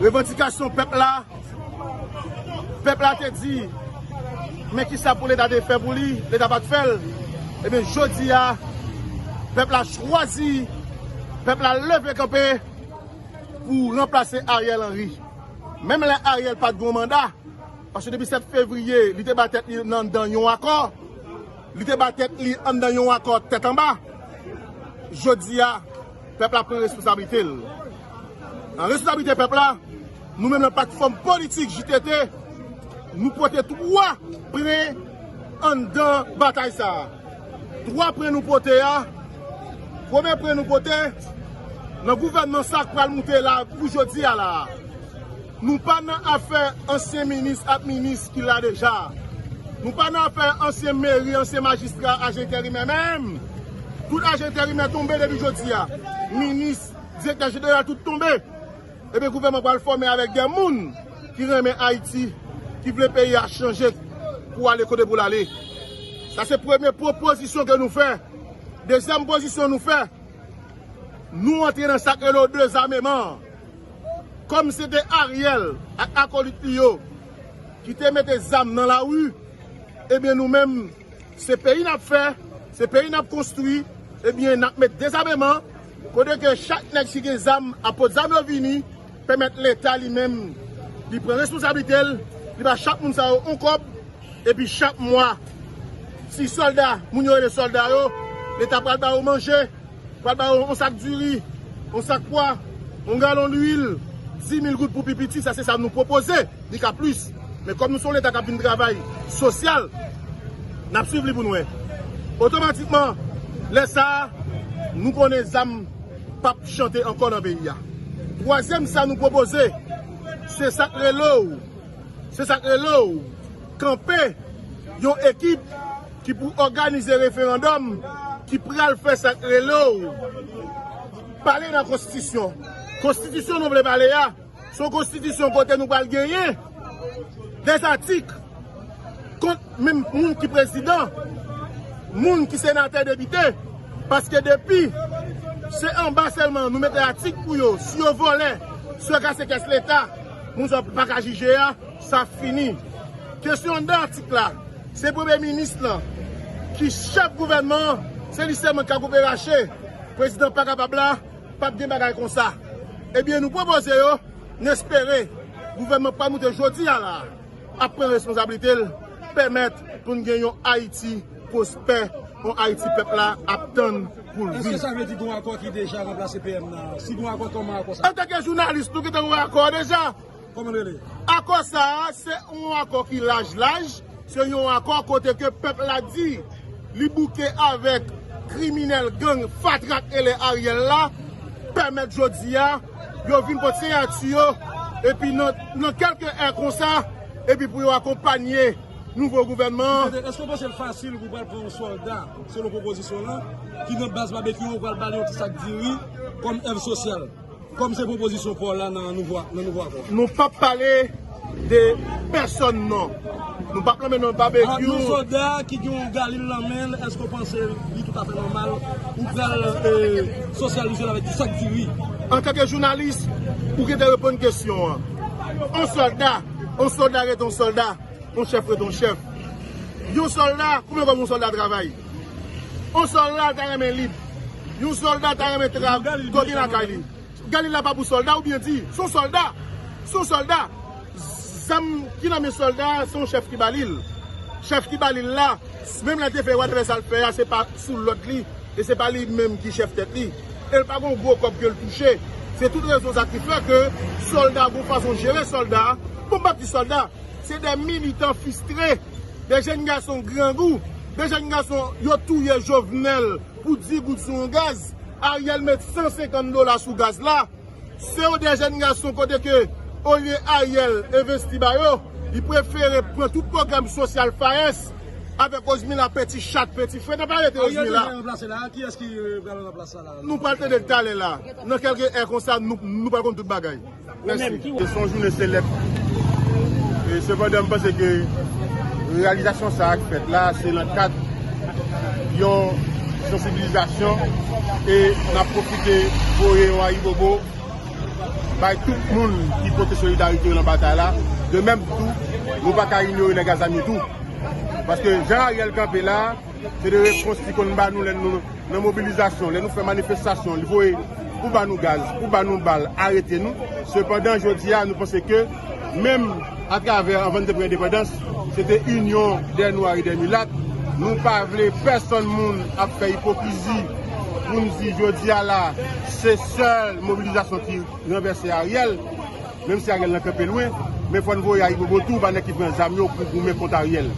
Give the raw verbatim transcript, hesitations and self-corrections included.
Revandikasyon pèp la, pèp la te di, men kisa pou Leta te fè pou li, Leta pa t fè l. Ebyen, jodi a, pèp la chwazi, pèp la leve kanpe pou ranplase Ariel Henry. Menm lè Ariel pa t gen yon manda, paske depi sèt fevriye, li te ba tèt li nan, nan yon akò. Li te ba tèt li anndan yon akò tèt anba. Jodi a, pèp la pran responsablite l. Nan responsablite pèp la, nou menm nan platfòm politik J T T, nou pote twa pwen anndan batay sa a. Twa pwen nou pote a, premye pwen nou pote, nan gouvènman sa k pral moute la pou jodi a la a. Nou pa nan afè ansyen minis ak minis ki la deja. Nou pa nan afè ansyen meri, ansyen majistra, ajan enterimè menm. Tout ajan enterimè tonbe depi jodi a. Minis, direktè jeneral, tout tonbe. Ebyen, gouvènman pral fòme avèk de moun ki renmen Ayiti, ki vle peyi a chanje pou ale kote pou l ale. Sa se premye pwopozisyon ke nou fè. Dezyèm pozisyon nou fè, nou antre nan sa k rele dezameman an. Kòm se te Ariel ak akolit li yo ki te mete zam nan lari, ebyen, nou menm, se peyi n ap fè, se peyi n ap konstwi, ebyen, n ap met dezameman, kote ke chak nèg ki gen zam ap pot zam yo vini, pèmèt Leta li menm, li pran responsablite l, li ba chak moun sa yo yon kòb, epi chak mwa, si sòlda, moun yo rele sòlda yo, Leta pral ba yo manje, pral ba yo yon sak diri, yon sak pwa, yon galon lwil, dis mil goud pou pi piti, sa se sa nou pwopoze, li ka plis. Men kòm nou se yon Leta k ap vin travay sosyal, n ap swiv li pou nou wè. Otomatikman, lè sa a, nou konnen zam p ap chante ankò nan peyi a. Twazyèm sa nou pwopoze, se sa k rele w, se sa k rele w kanpe yon ekip ki pou òganize referandòm, ki pral fè sa k rele w pale nan konstitisyon. Konstitisyon nou vle pale a, se yon konstitisyon kote nou pral genyen de zatik kont menm moun ki prezidan, moun ki senatè, depite, paske depi se anba sèlman nou mete atik pou yo, si yo vòlè, si yo kase kès Leta, moun sa yo pa ka jije a, sa fini. Kesyon anndan atik la, se premye minis lan ki chèf gouvènman an, se li sèlman ki ka koupe rache. Prezidan pa kapab la, p ap gen bagay konsa. Ebyen, nou pwopoze yo, n espere gouvènman k pral moute jodi a la a ap pran responsablite l, pèmèt pou n gen yon Ayiti pwospè, yon Ayiti pèp la ap tann pou l viv. Èske sa vle di gen yon akò ki deja ranplase P M nan? Si gen yon akò, kòman akò sa? Antanke jounalis, nou gentan gen yon akò deja. Kòman l rele? Akò sa a, se yon akò ki laj laj, se yon akò kote ke pèp la di li bouke avèk kriminèl gang fatra k rele Ariel la, pèmèt jodi a, yo vin pot siyati yo, epi nan, nan kèlke è konsa, epi pou yo akonpanye nouvo gouvènman an. Èske w panse l fasil pou w pral pran yon sòlda, selon pwopozisyon lan, ki nan baz Babekyou, ou pral ba li yon ti sak diri kòm èv sosyal? Kòm se pwopozisyon pa w la nan nouvo, nan nouvo akò. Nou p ap pale de pèsòn non. Nou p ap nonmen non Babekyou. Yon sòlda ki gen yon galil nan men l, èske w panse li toutafè nòmal ou pral, e, sosyalize l avèk yon sak diri? Antanke jounalis, ou gentan reponn kesyon an. Yon sòlda, yon sòlda rete yon sòlda, yon chèf rete yon chèf. Yon sòlda, konbyen kòb yon sòlda travay? Yon sòlda ta renmen lib. Yon sòlda ta renmen tra-, kote lakay li. Galil la pa pou sòlda, ou byen di, se yon sòlda. Se yon sòlda. Zam ki nan men sòlda a, se yon chèf ki ba li l. Chèf ki ba li l la, menm lè l te fè whatever sa l fè a, se pa sou lòd li, e se pa li menm ki chèf tèt li. E l pa gen yon gwo kòb ke l touche. Se tout rezon sa ki fè ke sòlda, gon fason jere sòlda, bon, m p ap di sòlda, se de militan fistre, de jèn gason grangou, de jèn gason yo touye Jovenel pou dis goud sou yon gaz, Ariel met san senkant dola sou gaz la. Se yon de jèn gason kote ke, olye Ariel envesti ba yo, li prefere pran tout pwogram sosyal FAES avèk Rosemila Petit Chat, Petit Frè. N ap arete Rosemila. Ariel deja ranplase la, kiyès ki, e, pral ranplase la? Nou pral tande l talè la. Nan kèlke è konsa, nou, nou pral konn tout bagay. Mèsi. Se yon jounen selèb. E sepandan, m panse ke reyalizasyon sa a k fèt la, se nan kad yon sansibilizasyon. E n ap pwofite voye yon ayibobo Bay tout moun ki pote solidarite yo nan batay la. De menm tou, nou pa ka inyore nèg a zam yo tou. Paske jan Ariel kanpe la, se de repons li konn ba nou lè nou nan mobilizasyon, lè nou fè manifestasyon, li voye pou ba nou gaz, pou ba nou bal, arete nou. Sepandan, jodi a, nou panse ke menm atravè anvan n te pran endepandans, se te inyon dè nwa e dè milat. Nou pa vle pèsonn moun ap fè ipokrizi pou n di jodi a la, se sèl mobilizasyon ki ranvèse Ariel, menm si Ariel nan kanpe lwen, men fò n voye Ayibobo tou ba nèg ki pran zam yo pou goumen kont Ariel.